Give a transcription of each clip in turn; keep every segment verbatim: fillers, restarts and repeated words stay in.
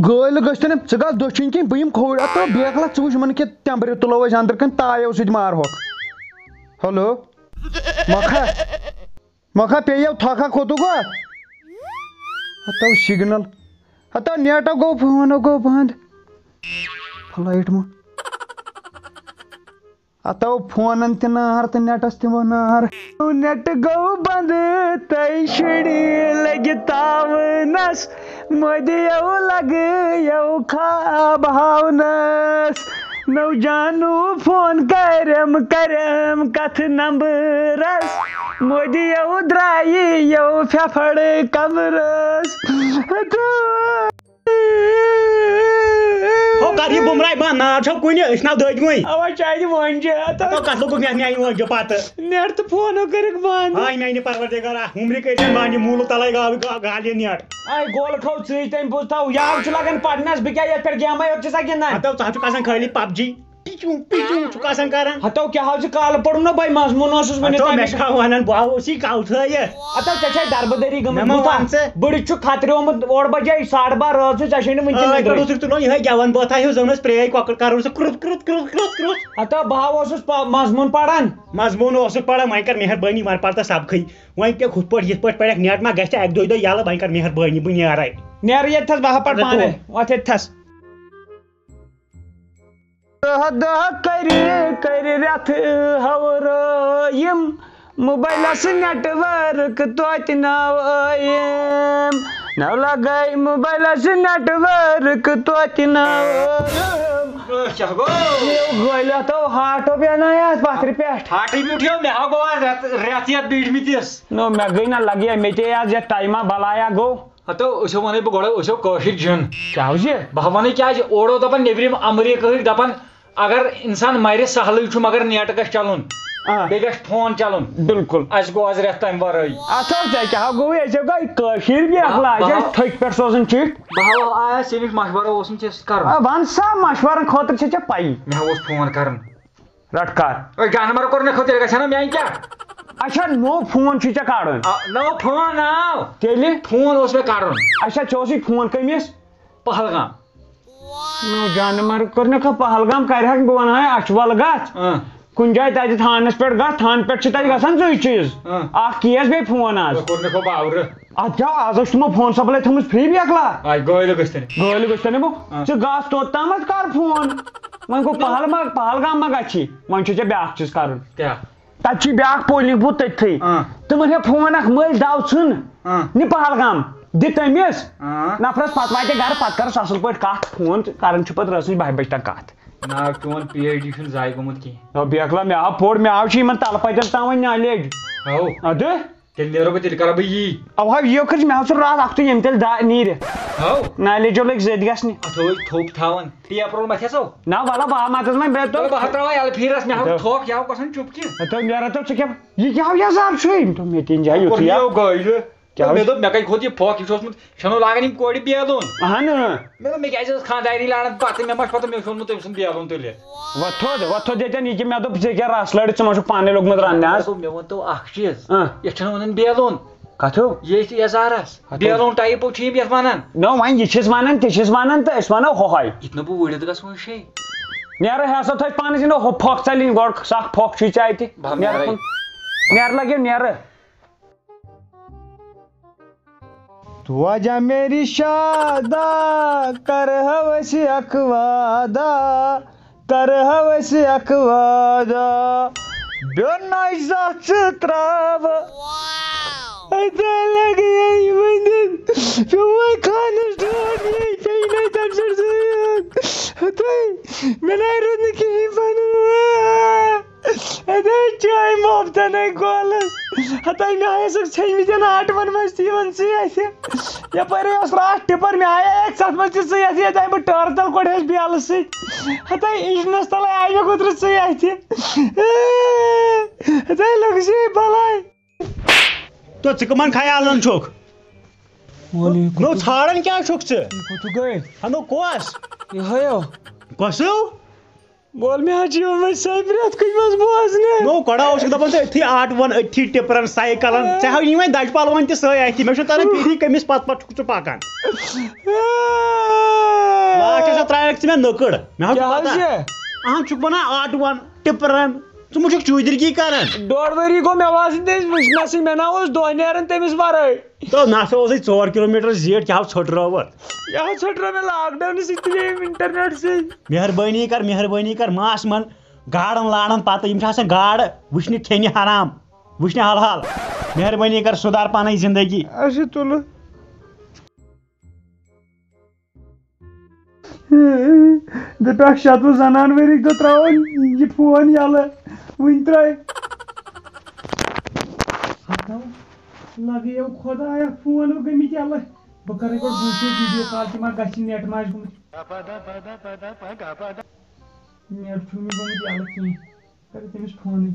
گٲلۍ گٔژھتن، ژٕ گژھ دٔچھِنۍ کِنۍ، بہٕ یِمہٕ کھووُر۔ اَتھ ترٛوو بیکلا، ژٕ وٕچھ یِمن کِتھ تٮ۪مبرِ تُلو أسۍ اندر کن تایو سۭتۍ مارہوکھ۔ ہیلو، مۄکھا، مۄکھا پیٚیو تھۄکھا کھوٚتُکھ گوٚو۔ ہتو سگنل، ہتو نیٹو گوٚو، فونو گوٚو بنٛد۔ فلایٹ مہ۔ اتو فونن تہِ نار تہٕ نیٹس تہِ وۄنۍ نار۔ نیٹ گوٚو بنٛد تہٕ شُرۍ لٔگۍ تاونس، مودیو لگیو خواب ہاونس۔ نو جانو فون کرم کرم کتھ نمبرس، مودیو درٛایہِ یو پھپھڑ کمرس۔ ہو کر یہِ بُمراے بنٛد، نار چھو کُنہِ، أسۍ ناو دٔدۍ وٕنۍ۔ اوا چاہے وۄنۍ چھِ۔ ہتو کتھ لوٚگُکھ مےٚ میانہِ وٲنٛجہِ پتہٕ؟ نیٹ تہٕ فونو کٔرِکھ بنٛد۔ آے میانہِ پروردگارا، عمرِ کٔرۍ زن بنٛد، یہِ موٗلہٕ تلے گاو گا-، گالہِ نیٹ۔ آے گولہٕ کھو ژٕے تٔمۍ بوٗز تھاو، یاو چھُ لگان پرنس، بہٕ کیٛاہ یتھ پٮ۪ٹھ گیمے یوت چھُسا گِنٛدان؟ ہتو ژٕ حظ چھُکھ آسان خٲلی پب جی، ٹِچوٗ، ٹِچوٗ چھُکھ آسان کران۔ ہتو کیٛاہ حظ چھُ کالہٕ پوٚرُم نا بھاے، منٛزٕ مون اوسُس وُنہِ ہتو مےٚ تَمہِ چھُکھا ونان، بہٕ اوسُے کاوتھٲیِتھ۔ ہتو ژےٚ چھے دربہٕ دٔری گٔمٕژ مےٚ ما بوٗزتھا؟ وَن ژٕ؟ بٕڈِچ چھُ کھترِ آمُت اورٕ بجے ساڑٕ باہ رٲژ ہٕنٛز، ژےٚ چھے نہٕ وٕنہِ تہِ أتھۍ پٮ۪ٹھ نِندرٕے۔ اوسُکھ تُلان یِہوٚے گٮ۪وَن بٲتھا ہیوٗ، زَن ٲس پرٛٲنۍ کۄکٕر کَران سُہ کرُت، کرُت، کرُت، کرُت، کرُت۔ ہتا بہٕ ہا اوسُس پ-، مضموٗن پران۔ مضموٗن اوسُکھ پران، وۄنۍ کر مہربٲنی، وۄنۍ پر تہٕ سبقٕے۔ وۄنۍ کیٛاہ ہُتھ پٲٹھۍ یِتھ پٲٹھۍ پرکھ، نیٹ ما گژھِ اَکہِ دۄیہِ دۄہہِ یَلہٕ، وۄنۍ کر مہربٲنی، بہٕ نیرَے۔ نیرٕ ییٚتہِ تھَس بہٕ ہا پرٕ اَدٕ پانَے، تُل۔ وۄتھ ییٚتہِ تھَس۔ دۄہ دۄہ کٔرِ کٔرِ رٮ۪تھ ہورٕ یِم موبایلَس network توتہِ نہ ٲیِم۔ نہ لگے موبایلَس network توتہِ نہ ٲیِم۔ کیٛاہ گوٚو؟ یہِ گٲلۍ ہتو ہاٹو بیٚہنایہِ اَتھ پَتھرِ پٮ۪ٹھ۔ ہاٹٕے بیوٗٹھیو، مےٚ ہا گوٚو آز رٮ۪تھ، رٮ۪تھ یَتھ بیٖٹھمٕتِس۔ نو، مےٚ گٔے نہ لگے، مےٚ تے آز یَتھ ٹایما بلایا گوٚو۔ ہتو، أسۍ ہو وَنے بہٕ گۄڈٕ، أسۍ ہو کٲشِرۍ جِن۔ کیٛاہ حظ یہِ؟ بہٕ ہا وَنے کیٛازِ، اورٕ اوس دَپان نیٚبرِم اَمریٖکہٕکۍ دَپان، اگر انسان مرِ سہلٕے چھُ، مگر نیٹ گژھِ چلُن، آ۔ بیٚیہِ گژھِ فون چلُن۔ بِلکُل۔ اَسہِ گوٚو آز رٮ۪تھ تَمہِ ورٲے۔ اَتھ حظ ژےٚ کیٛاہ گوٚوُے؟ أسۍ ہٮ۪کو یہِ کٲشِر بیٚیہِ اَکھ بہٕ، لاج، بہٕ اَسہِ تھٔکۍ پٮ۪ٹھ سوزُن چِٹھۍ۔ بہٕ ہا آیس ییٚمِچ مشورٕ اوسُم ژےٚ سۭتۍ کَرُن۔ آ، وَن سا، مشورَن خٲطرٕ چھےٚ ژےٚ پَیی۔ مےٚ ہا اوس فون کَرُن۔ رَٹ کَر۔ أے جانوَر کوٚر نہٕ خٲطرٕ گژھِ ہا نا میٛانہِ کیٛاہ؟ اچھا، نوٚو فون چھُے ژےٚ کَڑُن۔ آ، نوٚو فون آو۔ تیٚلہِ؟ فون اوس مےٚ کَڑُن۔ اچھا، ژےٚ اوسُے فون کٔمِس؟ پہلگام۔ نو جانور کوٚر نہٕ کانٛہہ پہلگام، کرِ ہا بہٕ وَنہٕ ہا اَچھٕ وَل گژھ۔ اۭں۔ کُنہِ جایہِ تَتہِ تھانَس پٮ۪ٹھ گژھ، تھانہٕ پٮ۪ٹھ چھِ تَتہِ گژھان زٕے چیٖز۔ اۭں۔ اکھ کیس بیٚیہِ فون آز۔ مےٚ کوٚر نہٕ کانٛہہ باورٕ۔ اَتھ کیٛاہ، آز ٲس تِمو فون سپلاے تھٲومٕژ فری بیکلا۔ آے گٲلۍ گٔژھتن۔ گٲلۍ گٔژھتن بہٕ۔ اۭں۔ ژٕ گژھ توٚتامَتھ کر فون۔ وۄنۍ گوٚو نو۔ پہلما-، پہلگام ما گژھی؟ وۄنۍ چھُ ژےٚ بیٛاکھ چیٖز کَرُن۔ کیٛاہ؟ تَتہِ چھُے بیٛاکھ polling booth تٔتھٕے۔ اۭں۔ تِمن ہے فون اکھ مٔلۍ دو ژھٕن۔ اۭں۔ نہِ پہلگام، دِ تٔمِس۔ اۭں۔ نفرس پتہٕ واتہِ گرٕ، پتہٕ کرس اصل پٲٹھۍ کتھ، فون کران چھُ پتہٕ رٲژ سٕنٛزِ بَہہِ بجہِ تام کتھ۔ ناو چون پی ایچ ڈی چھُنہٕ ضایع گوٚمُت کینٛہہ۔ نہ، بیکلا مےٚ آو پوٚر، مےٚ آو چھُ یِمن تلہٕ پتٮ۪ن تام وۄنۍ knowledge۔ ہاو۔ ادٕ؟ تیٚلہِ نیرو بہٕ، تیٚلہِ کرو بہٕ یی۔ اوہا، یہِ کٔرۍ مےٚ آو سُہ راتھ اکھتُے ییٚمہِ تیٚلہِ دا-، نیٖرِتھ۔ ہاو۔ Knowledge لٔگۍ زٔدۍ گژھنہِ۔ اتھ لوگ تھوٚپ تھاوان۔ پیپر وول متھِ ہسا۔ نہ، وَلہٕ بہٕ ہا مَتَس وۄنۍ، مےٚ دوٚپ۔ بہٕ ہا ترٛاوان یَلہٕ پھیٖرَس، مےٚ ہاو دوٚپ۔ تھۄکھ، یہِ ہاو کَسَن چُپ کہِ۔ مےٚ دوٚپ، نیران تہٕ ژٕ کیٛاہ، یہِ کیٛاہ ہاو یَزار چھُے؟ مےٚ دوٚپ، مےٚ تہِ أنۍ زِ ہا کوٚر یُتھُے یہِ ہاو۔ ہاو گٲلۍ۔ کیٛاہ مےٚ حظ؟ دوٚپ، مےٚ کَتہِ کھوٚت یہِ پھۄکھ، یہِ چھُ اوسمُت، چھَنہٕ لاگان یِم کورِ بیلُن۔ اَہَن، اۭں۔ مےٚ دوٚپ، مےٚ کیٛازِ ٲس خانٛدارِنۍ لاران پَتہٕ، مےٚ ما چھُ پَتہٕ، مےٚ چھُ اوٚنمُت تٔمۍ سُنٛد بیلُن تُلِتھ۔ وۄتھ تھوٚد، وۄتھ تھوٚد ییٚتٮ۪ن، یہِ کہِ مےٚ دوٚپ، ژےٚ کیٛاہ رَس لٲڑِتھ، ژٕ ما چھُکھ پانَے لوٚگمُت رَننہِ آز؟ مےٚ دوٚپ، مےٚ ووٚن تو اَکھ چیٖز، اۭں۔ یَتھ چھَنہٕ وَنان بیلُن۔ کَتھ ہیوٗ؟ ییٚتھۍ یَزارَس۔ ہَتہٕ۔ بیلون ٹایپو چھِ یِم یَتھ وَنان۔ نو، وۄنۍ یہِ چھِس وَنان، تہِ چھِس وَنان تہٕ أسۍ وَنو ہۄہَے۔ یہِ تہِ نہٕ بہٕ وُڑِتھ گژھٕ وۄنۍ شے۔ نیرٕ ہے سا تھٲوِتھ پانَس یِنو ہُہ پھۄکھ ژَلِنۍ گۄڈٕ، سَکھ پھۄکھ چھُے ژےٚ اَتہِ۔ بہٕ ہا نیرٕ نیرَے۔ کُن۔ نیرٕ لَگیو نیرٕ۔ تو آجا میری شادا، کَرٕ ہاو أسۍ اَکھ وعدہ۔ کَرٕ ہاو أسۍ اَکھ وعدہ، بیوٚن نَے زانٛہہ ژٕ ترٛاوٕ۔ اَتہِ لَگہِ یہِ ؤنِتھ، پیوٚو وۄنۍ خانَس ڈوٹھ، یہِ پیٚیہِ نَے تَمہِ سۭتۍ زٕہٕن۔ ہَتَے، مےٚ نَے روٗد نہٕ کِہیٖنۍ پَنُن۔ ہتاے چٲے مۄفتن ہے گولس۔ ہتاے مےٚ آیہِ سُہ ژھیٚنمٕتٮ۪ن آٹون منٛز تہِ یِوان ژٕے اَتھِ۔ یپٲرۍ اوس راتھ ٹِپر، مےٚ آیہِ اَکہِ ساتہٕ منٛز تہِ ژٕے اَتھِ، ییٚتہِ آیہِ بہٕ ٹٲر تل کوٚڑ ہیس بیلہٕ سۭتۍ۔ ہتاے اِنجنس تل آیہِ مےٚ گُترٕ ژٕے اَتھِ۔ ہتاے لوٚگ ژےٚ بلاے۔ تو ژٕ کٕمن خیالن چھُکھ؟ وعلیکم۔ نو ژھانڈان کیٛاہ چھُکھ ژٕ؟ یہِ کوٚت گٔے؟ ہنو کۄس؟ یِہوٚے ہو۔ کۄسو؟ بول، مےٚ حظ چھِ یِوان وۄنۍ سۄے پرٛٮ۪تھ کُنہِ منٛز بوزنہٕ۔ نو، گۄڈٕ اوسُکھ دَپان ژٕ أتھی آٹوٗہَن، أتھی ٹِپرَن، سایکَلَن، ژےٚ ہاو یِوان دَجہِ پَلوَن تہِ سۭتۍ اَتھِ۔ مےٚ چھُنہٕ تَران فِکرِ کٔمِس پَتہٕ پَتہٕ چھُکھ ژٕ پَکان۔ لاسٹَس حظ ترٛایَکھ ژٕ مےٚ نٔکٕڑ۔ مےٚ حظ چھُ کیٛاہ حظ پَتہ۔ چھِ؟ اَہَن چھُکھ وَنان آٹوٗہَن، ٹِپرَن، ژٕ مہٕ چھُکھ چوٗدرِگی کَران۔ ڈۄڈ ؤری گوٚو مےٚ باسان تٔمِس وٕچھنَسٕے، مےٚ نہ اوس دۄہ نیران تٔمِس وَرٲے۔ تو نسا اوسُے ژور کلوٗمیٖٹر زیٖٹھ، کیٛاہ ژھٔٹرٲوتھ؟ یہِ حظ ژھٔٹرٲو مےٚ lockdownہٕ سۭتۍ تہِ بیٚیہِ ییٚمہِ internetہٕ سۭتۍ۔ مہربٲنی کر، مہربٲنی کر، ماس من گاڈن لاڈن پتہٕ، یِم چھِ آسان گاڈٕ وٕچھنہِ کھیٚنہِ حرام، وٕچھنہِ حلال۔ مہربٲنی کر، سُدھار پنٕنۍ زندگی۔ اچھا تُلہٕ۔ دَپیٛاکھ، شَتوُہ زَنان ؤرِک دۄہ ترٛاوَن یہِ فون یَلہٕ۔ وٕنۍ ترٛٲے۔ ہَتو، لَگیو خۄدایا، فون گٔمٕتۍ یَلہٕ۔ بہٕ کَرَے گۄڈٕ بوٗزِو video call تہِ ما گژھِ، net ما آسہِ گوٚمُت۔ Net چھُنہٕ گوٚمُت یَلہٕ کینٛہہ۔ کَرٕ تٔمِس فونٕے۔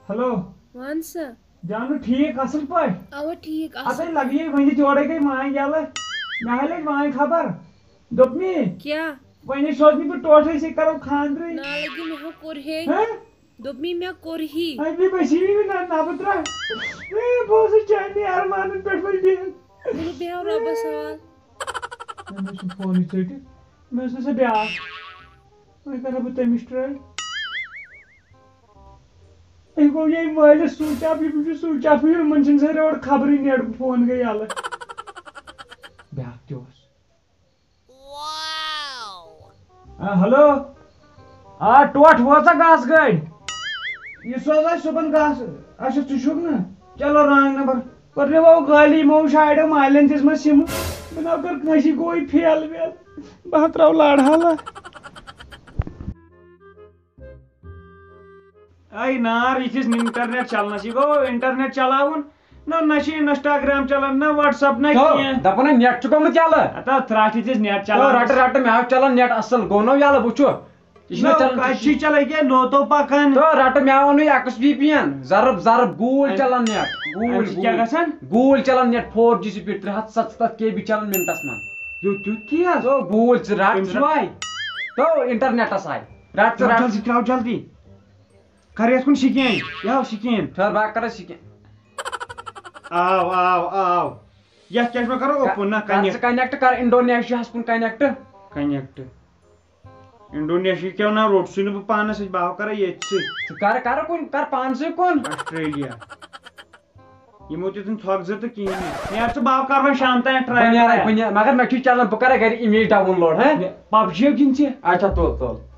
ہیلو۔ وَن سا۔ جانو، ٹھیٖک، اَصٕل پٲٹھۍ؟ اَوا، ٹھیٖک، اَصٕل۔ اَدٕ لَگہِ یے وۄنۍ جوڑے گٔے وانۍ یَلہٕ۔ مےٚ ہا لٔج وانۍ خبر۔ دوٚپمی۔ کیٛاہ؟ وۄنۍ ہے سوزنہٕ بہٕ ٹوٹھے، سۭتۍ کَرو خانٛدرٕے۔ نہ لَگہِ، مےٚ ہا کوٚر ہے۔ ہہ؟ دوٚپمی، مےٚ کوٚر ہی۔ اَمہِ بہٕ سِوِی نہٕ نہ بہٕ ترٛاو۔ اے، بہٕ اوسُس چانہِ اَرمانَن پٮ۪ٹھ وۄنۍ بِہِتھ۔ تُلہٕ بیٚہو رۄبَس حوال۔ مےٚ اوس نہٕ فونٕے ژٔٹِتھ۔ مےٚ اوس نہٕ سۄ بیٛاکھ۔ وۄنۍ کَرٕ بہٕ تٔمِس try۔ أمۍ گوٚو ییٚمۍ مٲلِس switch off، یِم چھِ switch off، یِمَن چھِنہٕ سا یورٕ خبرٕے net، فون گٔے یَلہٕ۔ بیٛاکھ تہِ اوس۔ آ، ہیلو۔ آ، ٹوٹھ وٲژا گاسہٕ گٲڑۍ؟ یہِ سوزا صُبحن گاسہٕ۔ اچھا، ژٕ چھُکھ نہٕ؟ چلو، wrong number۔ پَتہٕ مےٚ ووٚو گٲلی، یِمو وٕچھ آڑیو مالٮ۪ن دِژمَس سِمہٕ۔ مےٚ دوٚپ، کَر کٲنٛسی گوٚوٕے fail ویل۔ بہٕ ہا ترٛاوٕ لَڑ حالہ۔ اے نار، یہِ چھُس internet چلنس، یہِ گوٚو internet چلاوُن، نہ، نہ چھُ Instagram چلان، نہ WhatsApp، نہ تو کینٛہہ۔ دَپان ہا net چھُ گوٚمُت یَلہٕ۔ ہتا ترٛٹھ یہِ چھُس net تو چلان۔ رٹہٕ رٹہٕ مےٚ آو چلان net اَصٕل، گوٚو نہ یَلہٕ، وٕچھو۔ یہِ چھُ نہ، مےٚ چلان اَتہِ چھُ چلان کینٛہہ، لوتو پکان۔ تو رٹہٕ مےٚ آو نہٕ X V P N، ضرب ضرب گوٗلۍ اَمہِ، چلان net، گوٗلۍ اَمہِ سۭتۍ کیٛاہ گوٗلۍ۔ گژھان؟ گوٗلۍ چلان net، four G speed، ترٛےٚ ہتھ ستستھ K B چلان منٹس منٛز۔ تیُتھ، تیُتھ تہِ حظ؟ تو گوٗلۍ ژٕ رٹ، کٔمۍ ژٕ سُنٛد رٹ۔ وای؟ تو internetس آیہِ۔ رٹ ژٕ ترٛاو رٹ۔ جلدی، ترٛاو جلدی۔ کر یتھ کُن screen، یہِ ہاو screen۔ ٹھٔہر، بہٕ ہا کرٕ screen۔ آو، آو، آو۔ یتھ کیٛاہ چھُ مےٚ کرُن؟ Open نا کر ژٕ connect۔ Connect کر Indonesiaہس کُن connect۔ Connect۔ Indonesia کیٛاہ نا روٚٹ سُے نہٕ بہٕ پانس سۭتۍ، بہٕ ہاو کرٕ ییٚتہِ سۭتۍ۔ ژٕ کر، کر کُن، کر پانسٕے کُن۔ Australia۔ یِمو تہِ دِتُن تھۄکھ زٕ تہٕ کِہیٖنۍ نہٕ۔ نیر ژٕ، بہٕ ہاو کرٕ وۄنۍ شام تام try۔ بہٕ نیرے، بہٕ نیرے، مگر مےٚ چھُے چلان، بہٕ کرے گرِ image download، ہہ؟ PUBG گِنٛد ژٕ؟ اچھا، تُل، تُل۔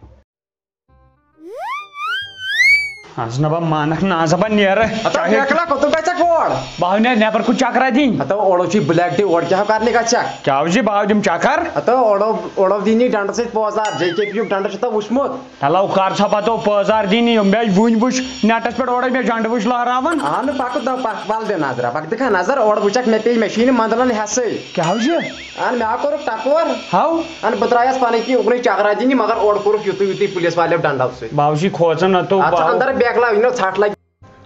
آز نہ بہٕ مانکھ نہٕ، آز ہا بہٕ نیرٕ۔ ہتا چاہے بیکلا، کوٚت گژھکھ اور؟ بہٕ ہا نیرٕ نٮ۪بر کُن چکرا دِنۍ۔ ہتا اورو چھُے black day، اورٕ کیٛاہ ہو کرنہِ گژھکھ؟ کیٛاہ ہو زِ بہٕ ہا دِمہٕ چکر۔ ہتا اورو، اورو دِنی ڈنڈٕ سۭتۍ پٲزار، J K P یُک ڈنڈٕ چھُ تۄہہِ وُچھمُت؟ ہیلو، کر ژھا پتہٕ پٲزار دِنۍ، یِم مےٚ وُنۍ وُچھ نٮ۪ٹس پٮ۪ٹھ اورے مےٚ جنڈٕ وُچھ لہراوان۔ اہن پکھ تو پکھ، ول دِ نظرا، پکھ دِکھا نظر، اورٕ وُچھکھ مےٚ پیٚیہِ، مےٚ چھُے نہٕ مندلن حصے۔ کیٛاہ ہو زِ؟ اہن مےٚ ہا کوٚرُکھ ٹکور۔ ہاو؟ اہن بہٕ درٛایس پنٕنۍ کِنۍ اُکنُے چکرا دِنہِ، مگر اورٕ کوٚرُکھ یُتُے یُتُے پُلیٖس والیو ڈنڈو سۭتۍ۔ بہٕ ہا چھُے کھوژان، نہ تو اَتھ چھُ بہٕ ہاو۔ اندر بیکلا، یہِ نہٕ ژھٹھ لگہِ۔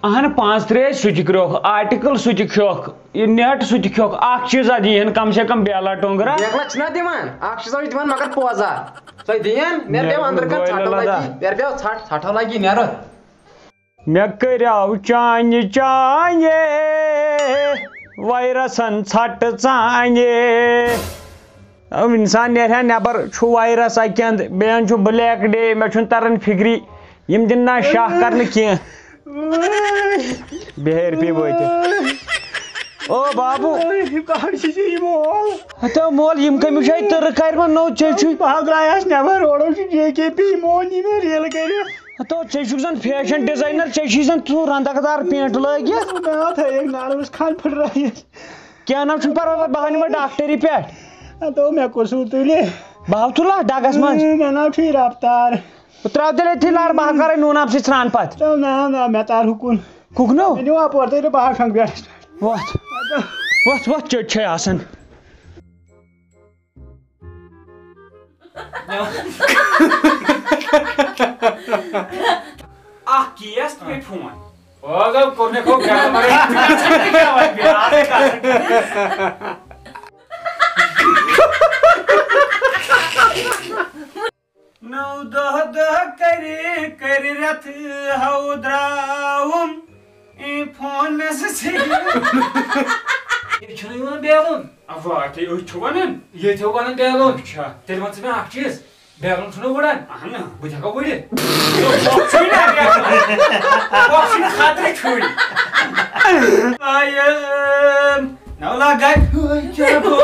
اہن پانٛژھ ترٛےٚ سُہ تہِ کھیوٚکھ، آرٹیکل سُہ تہِ کھیوٚکھ، یہِ نیٹ سُہ تہِ کھیوٚکھ، اکھ چیٖزا دِیِن کم سے کم بیلا ٹونگرا۔ بیکلا چھِنہ دِوان، اکھ چیٖزا چھِ دِوان مگر پوزا۔ سۄے دِیِن، نیر نیٹ بیٚہو اندر کن، گویل ژھٹو لدا۔ لگی، نیر بیٚہو ژھٹھ، ژھٹھو لگی، نیرو۔ مےٚ کریاو چانہِ چانہِ وایرسن ژھٹہٕ ژانہِ۔ اِنسان نیرِ ہا نٮ۪بر، چھُ وایرس اَکہِ اَندٕ، بیٚیہِ اَندٕ چھُ black day، مےٚ چھُنہٕ تران فِکری، یِم دِن نا شاہ کرنہٕ کینٛہہ۔ بِہٲرۍ پیٚیہِ وٲتِتھ۔ او بابو۔ کر چھِ ژےٚ یہِ مول؟ ہتو مول، یِم کٔمِس جایہِ تٕرٕ کرِ وۄنۍ نوٚو ژےٚ چھُے؟ بہٕ حظ درٛایس نٮ۪بر، اورٕ چھُ J K P، یِمو نی مےٚ ریل کٔرِتھ۔ ہتو، ژےٚ چھُکھ زن fashion designer، ژےٚ چھُے زن ژٕ رنٛدکدار pant لٲگِتھ۔ مےٚ آو تھٲیِکھ نالہٕ وٕچھ کھن پھٕٹرٲیِتھ۔ کینٛہہ نہ چھُنہٕ پرواے، بہٕ ہا نِمے ڈاکٹری پٮ۪ٹھ۔ ہتو، مےٚ کُس ہیوٗ تُلہِ؟ بہٕ ہاو تُلہٕ ڈگس منٛز۔ مےٚ ناو چھُے رفتار۔ بہٕ ترٛاوٕ تیٚلہِ أتھی لَر، بہٕ ہا کَرَے نوٗنہٕ آبہٕ سۭتۍ سرٛان پَتہٕ۔ ترٛاو ناو، ناو، مےٚ تار ہُکُن۔ کُکنو؟ مےٚ نیوٗ اَپور، تُہۍ بہٕ ہا شۄنٛگ بیٹھَس پٮ۪ٹھ۔ وۄتھ۔ وۄتھ، وۄتھ، چٔٹۍ چھے آسان۔ اکھ کیس تہٕ بیٚیہِ فون۔ پاگل کوٚر مےٚ گوٚو گرٕ مگر۔ تُہۍ أتھۍ چھِو وَنان؟ ییٚتہِ چھِو وَنان بیلُن۔ اچھا۔ تیٚلہِ وَن ژٕ مےٚ اَکھ چیٖز، بیلُن چھُنہ وُڑان؟ اَہَن۔ بہٕ تہِ ہٮ۪کا وُڑِتھ؟ خطرٕ چھُے۔ آیہِ۔ نو لاکھ گٔے۔ کیٛاہ گوٚو؟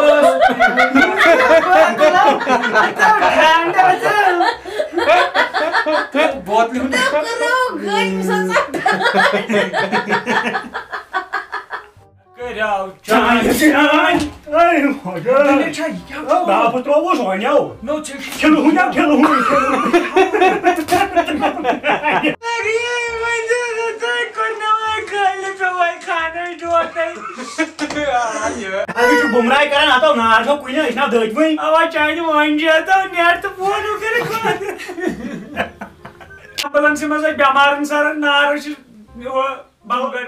ٹھنڈ۔ بوتلہِ ہُنٛد۔ کٔرِو چاے چاے۔ اے، خۄدا۔ دٔلیٖل چھا یہِ کیٛاہ گوٚو؟ بابہٕ ترٛووُس وۄنۍ یو۔ نو، ژےٚ چھُے کھِلہٕ ہُنٛد یا کھِلہٕ ہُنٛد؟ اے، وۄنۍ دِ نہٕ تۄہہِ کوٚرنو وۄنۍ خٲلی ژےٚ وۄنۍ خانٕے ڈوٹھَے۔ اَدٕ چھُ بُمراے کران، اَتھ آو نار چھو کُنہِ، أسۍ چھِنہ دٔدۍ وٕنۍ۔ اَوا چانہِ وۄنۍ چھِ اَتھ آو نٮ۪ٹ تہٕ فون کٔرِتھ گۄڈٕ۔ ایمبولنسہِ منٛز ٲسۍ بٮ۪مارَن سارَن نار ٲسۍ یہِ ہُہ بَمبَر۔